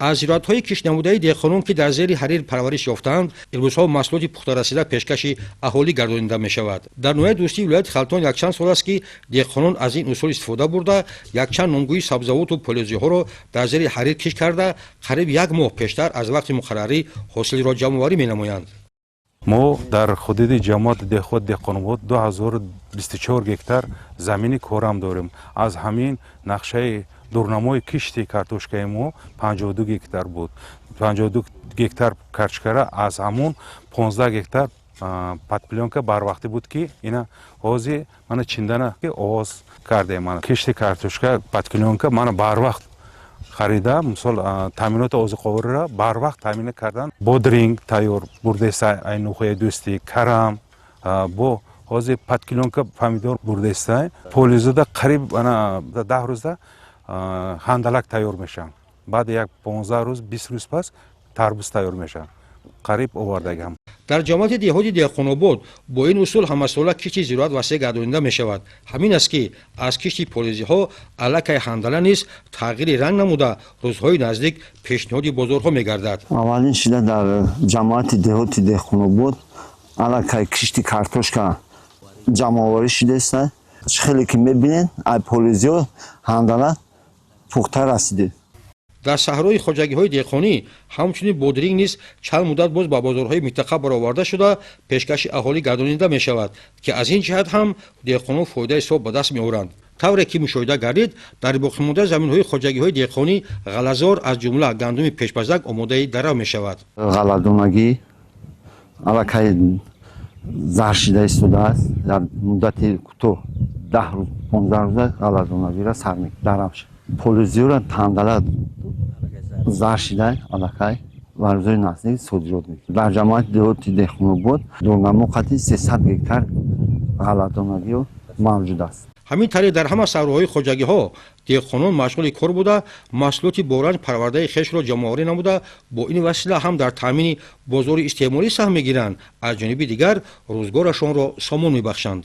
Аз зироатҳои киштнамудаи деҳқонон, ки дар зери ҳарир парвариш ёфтаанд, имрӯзҳо маҳсулоти пухтарасида пешкаши аҳолӣ гардонида мешавад. Дар ноҳияи Дӯстии вилояти Хатлон якчанд сол аст, ки деҳқонон аз ин усул истифода бурда, якчанд номгӯи сабзавоту полезиҳоро дар зери ҳарир кишт карда, қариб як моҳ пештар аз вақти муқаррарӣ ҳосилро ҷамъоварӣ менамоянд. Мо дар ҳудуди ҷамоати деҳот Деҳқонобод 2024 гектар замини корам дорем. Аз ҳамин нақшаи дурнамои кишти картошкаи мо 52 гектар буд. 52 гектар картошкара, аз ҳамун 15 гектар под плёнка барвақтӣ буд, ки ина ҳозир мана чиндана оғоз кардем. Мана кишти картошка под плёнка мана барвақт харида, мисол, таъминоти озуқавориро барвақт таъмин кардан. Бодринг тайёр бурдеста ай ноҳияи Дӯстӣ, карам, бо ҳозир под плёнка помидор бурдеста. Полизода қариб ана 10 рӯзда ҳандалак тайёр мешаванд. Баъди як 15 рӯз, 20 рӯз пас тарбуз тайёр мешаванд, қариб овардагам. Дар ҷамоати деҳоти Деҳқонобод бо ин усул ҳамасола кишти зироат васеъ гардонида мешавад. Ҳамин аст, ки аз кишти полизиҳо аллакай ҳандала низ тағйири ранг намуда, рӯзҳои наздик пешниҳоди бозорҳо мегардад. Аввалин шида дар ҷамоати деҳоти Деҳқонобод аллакай кишти картошка ҷамъоварӣ шудааст. Чӣ хеле ки мебинед, ай полизиҳо ҳандала пухта расиде. Дар саҳрои хоҷагиҳои деҳқонӣ ҳамчунин бодринг низ чанд муддат боз ба бозорҳои минтақа бароварда шуда, пешкаши аҳолӣ гардонида мешавад, ки аз ин ҷиҳат ҳам деҳқонон фоидаи ҳисоб ба даст меоранд. Тавре ки мушоҳида гардид, дар боқимондаи заминҳои хоҷагиҳои деҳқонӣ ғаллазор, аз ҷумла гандуми пешпазак, омодаи дарав мешавад. Ғалладонагӣ аллакай зар шида истодааст. Дар муддати кӯтоҳ, 10 рӯз, 15 рӯза, ғалладонагиро сар дарав шуд. Полизиёра ҳандала зар шида, аллакай ва рӯзои наздик содирот мекунад. Дар ҷамоати деҳоти Деҳқонобод дурнамо қати 300 гектар ғалладонагиҳо мавҷуд аст. Ҳамин тариқ, дар ҳама саҳроҳои хоҷагиҳо деҳқонон машғули кор буда, маҳсулоти боранҷ парвардаи хешро ҷамъоварӣ намуда, бо ин васила ҳам дар таъмини бозори истеъмолӣ саҳм мегиранд, аз ҷониби дигар рӯзгорашонро сомон мебахшанд.